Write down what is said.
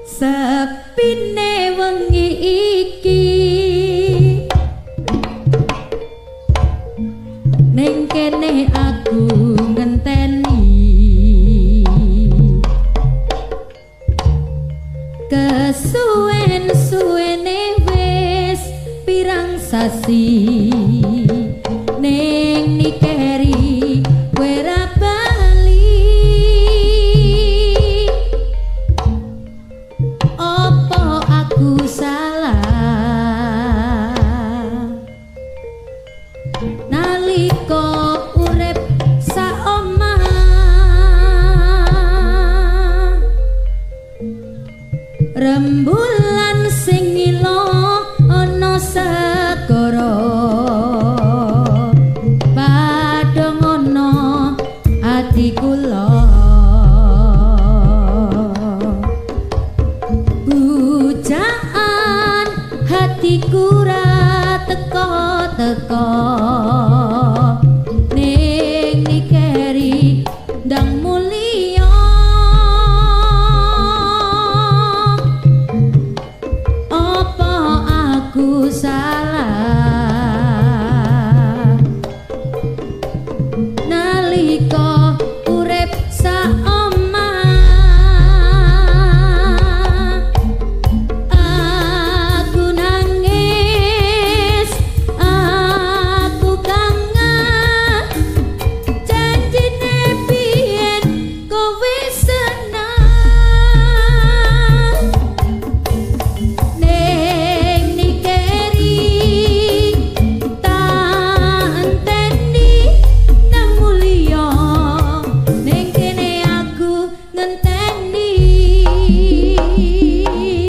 Sepine wengi iki ning kene aku ngenteni kesuwen-suwene wis pirang sasi ning nikeri kowe ra bali. Apa aku salah nalika urip sak omah rembulan sing ngilo ana segara padha ngono ati kula pujaan hatiku ra teka-teka.